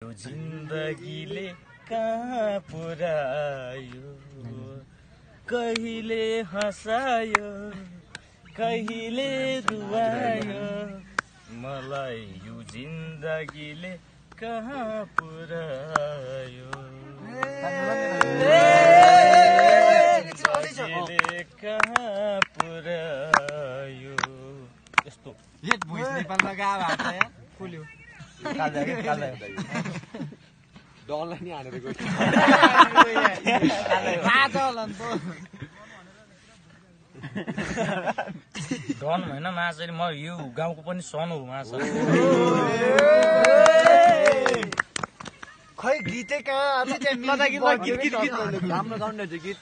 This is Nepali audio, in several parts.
यो जिन्दगीले कहाँ पुर्यायो कहिले हँसायो कहिले रुवायो मलाई यो जिन्दगीले कहाँ पुर्यायो कहाँ पुर्यायो यस्तो लेट भोइस नेपालमा गा भाषा यार खोल्यो डनलाई नि हानेर गयो डन होइन माछा म यो गाउँको पनि सन हो माछा खै गीतै कहाँ राम्रो गाउने चाहिँ गीत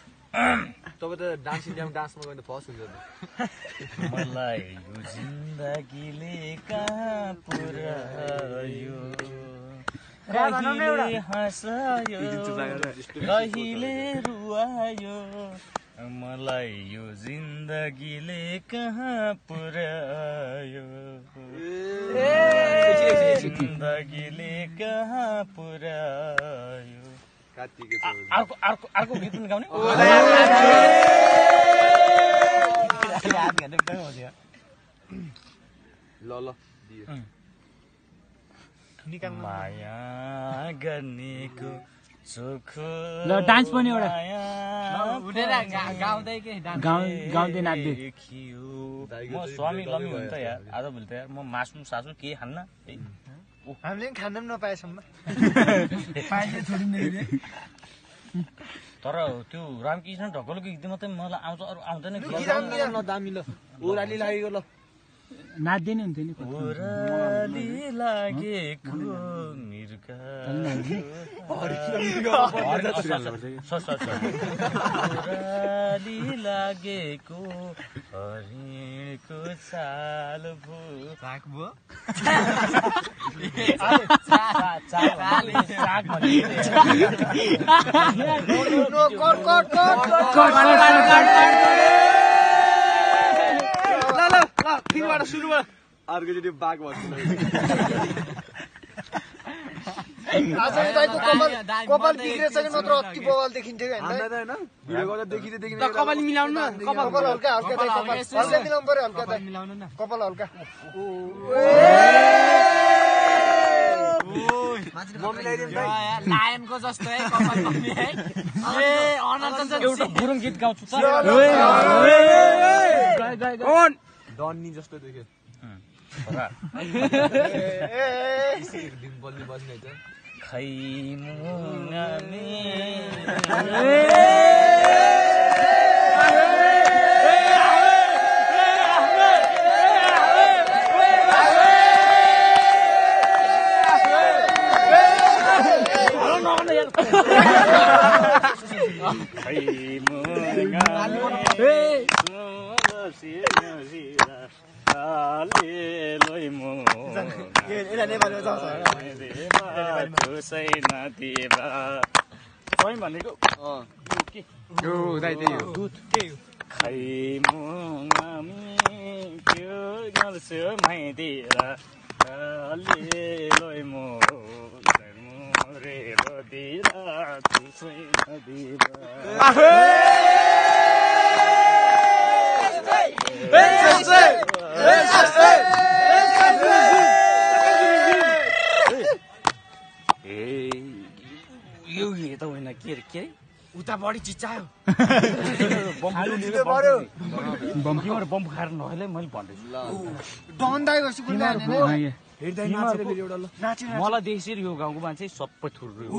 तपाईँ त डान्स इन्डियामा डान्समा गयो भने फर्स्ट हुन्छ मलाई यो जिन्दगीले कहाँ पुर्यायो कहिले हँसायो कहिले रुवायो मलाई यो जिन्दगीले कहाँ पुर्यायो जिन्दगीले कहाँ पुर्यायो अर्को गीत पनि गाउने ल माया गर्नेको चोखो ल डान्स पनि एउटा उठेर गाउँदै के गाउँदै नाच्दै म स्वामी लमी हुन्छ यार आजभोलि त यार म मासु सासु के खान्न हामीले पनि खान पनि नपाएसम्म तर त्यो रामकृष्ण ढकलको गीत मात्रै मलाई आउँछ अरू आउँदैन दामी ल ओराली लागेको ल नाच्दै नि हुन्थ्यो नि ओराली लागेको मिर्का ओराली लागेको हरिणको चाल भो सुरुमा अर्कोचोटि बाघ भन्छु कपाल बिग्रेछ कि नत्र अति बवाल देखिन्थ्यो कपाल मिलाउनु कपाल हल्का हल्का मिलाउनु पर्यो हल्का मिलाउनु न कपाल हल्का लायनको जस्तो है कपाल एउटा गुरुङ गीत गाउँछु डन्नी जस्तो देख्यो दिन बल्ली बस्ने खै मुङामे खै मुङामे भनेको खै मुङामी त्यो नल्स्यो माइदिरा लोइ मोरे बदिरा तुसै नदिरा यो त होइन के अरे उता बढी चिच्चायो बम खाएर नहेले मैले भन्दैछु डन्दाइ गर्छु मलाई देखेर यो गाउँको मान्छे सबै थुर्रो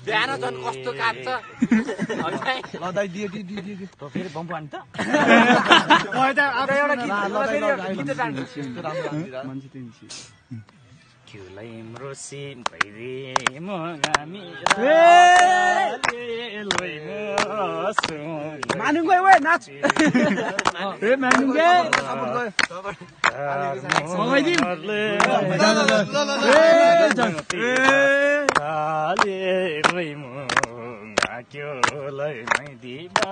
बिहान झन् कस्तो काट्छ फेरि बम्बु हान्नु त तिम्रो सिम भइरे मगामी मानुङ गयो नाच ए मानुङ क्योलाई मै देवा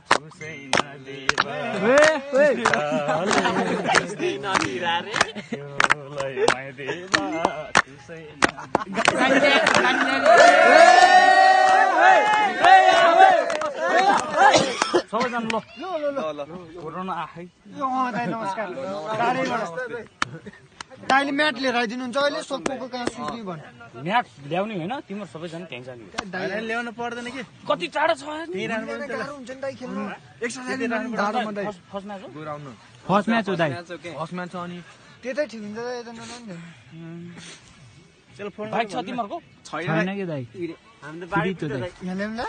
चुसै नदेवा क्योलाई मै देवा चुसै सबैजना ल कोरोना आखै दाइ नमस्कार दाइले म्याट लिएर आइदिनुहुन्छ अहिले सोक्पोको कहाँ सुत्ने भन् म्याट ल्याउने होइन तिम्रो सबैजना त्यहीँ जाने दाइले ल्याउनु पर्दैन के कति टाढो छ गाह्रो हुन्छ नि दाइ खेल्नु फर्स्ट म्याच हो फर्स्ट म्याच हो दाइ फर्स्ट म्याच छ अनि त्यतै ठिक हुन्छ यता नलाने बाइक छ तिमीहरूको छैन कि दाइ यहाँ ल्याउँ ल